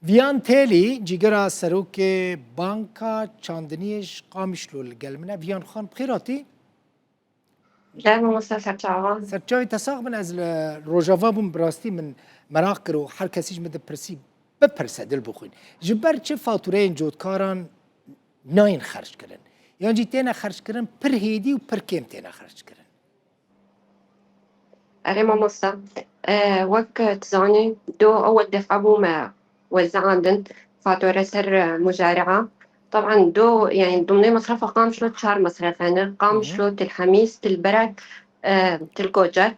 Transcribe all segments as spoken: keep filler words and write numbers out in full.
Viyan Têlî, cîgera serokê Banka Çandiniyê ji Qamişlo li gel min e. Viyan Xan, bi xêr hatî. Gel mamoste serçavan. Serçavê te sax bin, ez li Rojava bûm, bi rastî min meraq kir û her kesî ji min dipirsî, bipirse dilbixwîn. Ji ber çi fatûreyên cotkaran nayên xerckirin? Yan jî têne xerckirin pir hêdî û pir kêm têne xerckirin? Erê mamosta, e, wek tu zanî, do ewel def'a bû me weziandin fatore ser, e, muzari'a. Taban do, yani, dimnê mesrefa Qamişlo çar mesref hene. Qamişlo, Til Hemîs, Til Berek, e, Til Koçer.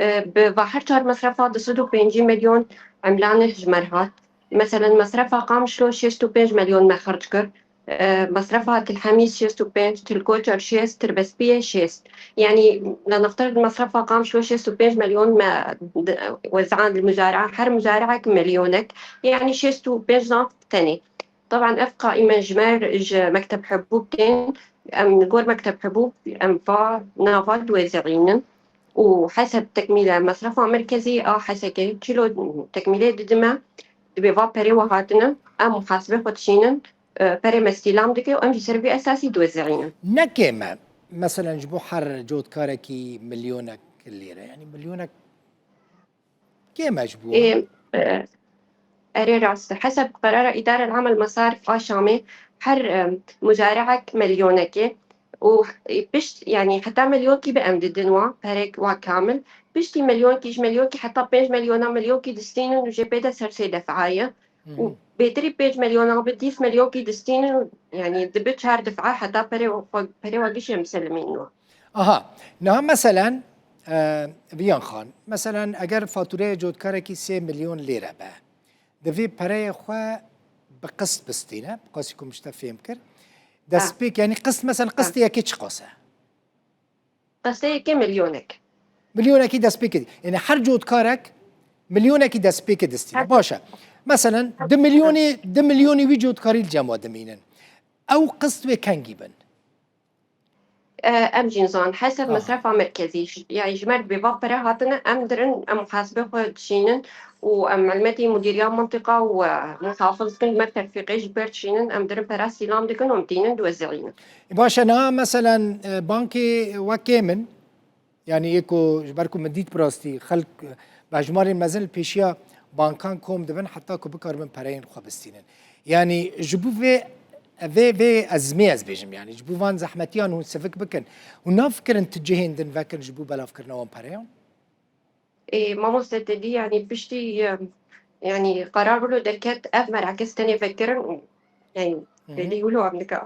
E, bi va her çar mesrefa du sed û pêncî milyon emlanê ji me re hat. Meselen, mesrefa Qamişlo şêst û pênc milyon me xerc kir. E, mesrefa Til Hemîs şêst û pênc, Til Koçer şêst, Tirbespiyê şêst. Yani, li niftir mesrefa Qamişlo şêst û pênc milyon me di-, wezan li muzara, her muzarek milyonek. Yani şêst û pênc zaf tenê. Taban ev qaîmen ji me ji Mekteb Hubûb tên, em li gor Mekteb Hubûb em va nava diwezirînin û heseb tekmîle mesrefa merkezî a Hesekê çilo tekmîlê didime, dibê va perê we hatine, em muhasibê xwe dişînin, e, perê me stîlam dike û em jî ser vî esasî diwezirînin. Ne kêm e, meselen ji bo her cotkarekî milyonek lîre, yani milyonek kêm e ji bo wan. Ê, e, erê rast e. Heseb qerara Îdara Amel Masarif a Şamê her, e, muzare'ek milyonekê û pişt, yani heta milyonkî bi em didin wa, perek wa kamil. Piştî milyonkî, ji milyonkî heta pênc milyona milyonkî distînin û jê pê de ser sê def'a ye. Û bêtirî pênc milyona bi dîf milyonkî distînin û, yani dibi çar def'a heta perê xwe, perê wa gişê em selimînin wa. Aha, niha meselen, e, Viyan Xan, meselen eger fatûreya cotkarekî sê milyon lîre be, divê pereyê xwe bi qist bistîne, bi qasî ku min ji te fêm kir. Destpêk, yani qist, meselen qistê yekê çiqas e? Qistê yekê milyonek. Milyonekî destpêkê, yani her cotkarek milyonekî destpêkê distîne. Her Baş e. Meselen, du milyonî, du milyonî wî cotkarî li cem we dimînin. Ew qist wê kengî bin? E, em jî nizan. Heseb Aha. mesrefa merkezî. J-, yani ji me re bi va pere hatine, em dirin, em muhasibê xwe dişînin û em elmetî mudîriya mintiqa û, e, muhafiz dikin, ji me re terfîqê ji ber dişînin, em dirin pera stîlam dikin û em tînin diwezirînin. E, baş e, niha meselen, e, bankê wekê min, yani yê ku ji ber ku min dît bi rastî, xelk, e, bi hejmarên mezin li pêşiya bankan kom dibin heta ku bikaribin pereyên xwe bistînin. Yani ji bo vê, vê, vê ezmê ez bêjim, yani ji bo van zehmetiyan hûn sivik bikin, hûn nafikirin tu cihên din vekin ji bo belavkirina wan pereyan? Ê, mamoste te dî, yani piştî, e, yani qerar wilo derket, ev merakes tenê vekirin û, yani, Hı hı. te dî wilo em dike.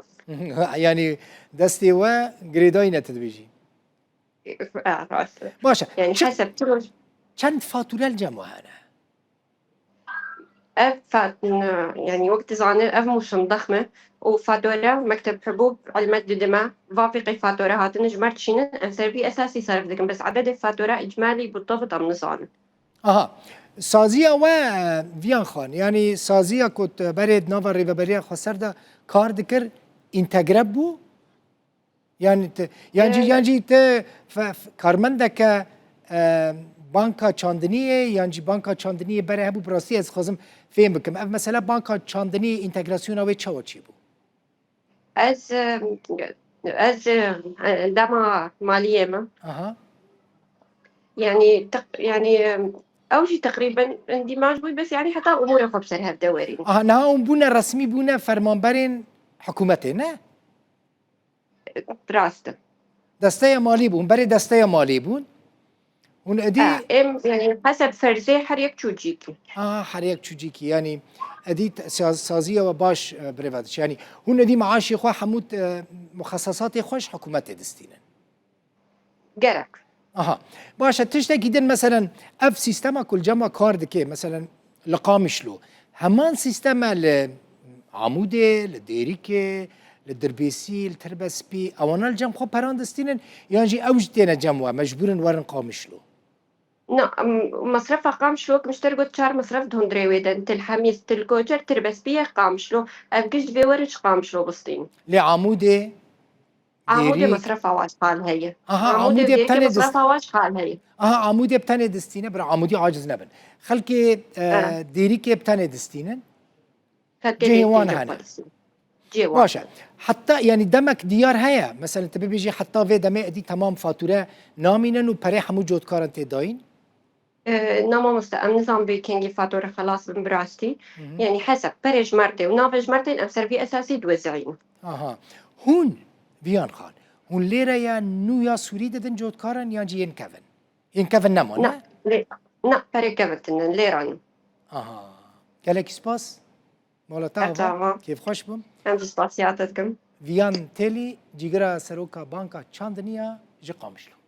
Yani destê we girêdayî ne, tu dibêjî? E, rast e. Baş e. Yani Çi-, heseb tu çend fatûre li cem we hene? Ev fat-, n-, yani wek dizane ev mûsim dexm e û fatore Mekteb Hubûb elmet didime. Va vê qey fatore hatine ji me re dişînin, em ser vî esasî serf dikin. Bes ededê fatore îcmalî bi tevit em nizanin. Aha. Saziya we, e, Viyan Xan, yani saziya ku tu berê di nava rêveberiya xweser de kar dikir, întegre bû? Yan te, yan jî, Ee, yan jî te fe-, f-, karmendeke, e, banka çandiniyê, yan jî banka çandiniyê berê hebû, bi rastî ez dixwazim fêm bikim. Ev mesela banka çandiniyê, întegrasyona wê çawa çêbû? Ez, e, ez, e, dema maliyê me. Aha. Yani, teq-, yani, e, ew jî teqrîben endîmaj bû, bes yani heta umûrê xwe bi ser hev de werîn. Aha, niha hûn bûne resmî, bûne fermanberên hikûmetê, ne? Rast e. Desteya malî bûn, berê desteya malî bûn. Hûn êdî Ha, em, yani, heseb ferzê her yek çû cîkî. Ha, her yek çû cîkî. Yani, êdî t-, saz-, saziya we baş, e, birêve diçe. Yani, hûn êdî maaşê xwe hemû, e, muxesesatê xwe ji hikûmetê distînin. Gerek. Aha. Baş e, tiştekî din, meselen, ev sîstema ku li cem we kar dike, meselen, li Qamişlo, heman sîstem e li Amûdê, li Dêrikê, li Dirbêsî, li Tirbespî, ewana li cem xwe peran distînin, yan jî ew jî têne cem we, mecbûr in werin Qamişlo? Na, em, mesrefa Qamişlo, ku min ji te re got çar mesref di hundirê wê de, Til Hemîs, Til Koçer, Tirbespiyê, Qamişlo. Ev giş divê werin ji Qamişlo bistînin. Lê Amûdê, Amûdê Dêrîk. Mesrefa wa ji qal heye. Aha, Amûdê Amûdê bi Dêrikê tenê dist-, mesrefa wa ji qal heye. Aha, Amûdê bi tenê distîne, bira Amûdî aciz nebin. Xelkê, e, Evet. Dêrikê bi tenê distînin. Cihê wan hene. Baş e. Heta, yanî demek diyar heye. Mesela tu bibêjî heta vê demê êdî temam fatûre namînin û perê hemû cotkaran tê dayîn? E, na mamoste, em nizan bê kengî fatûre xelas bin bi rastî. Hı hı. Yanî hesab perê ji mertê û navê ji mertên em ser vî esasî diwezînin. Aha. Hûn, Viyan Xan, hûn lêre ya nû ya Sûrî didin cotkaran yan jî yên kevin? Yên kevin nema, ne? Na, lê, na, perê kevin tinin, lêra nû. Aha. Gelekî spas. Mala te ava, kêfxweş bûm. Em jî spasiya te dikim. Viyan Têlî, cîgira seroka Banka Çandiniya ji Qamişlo.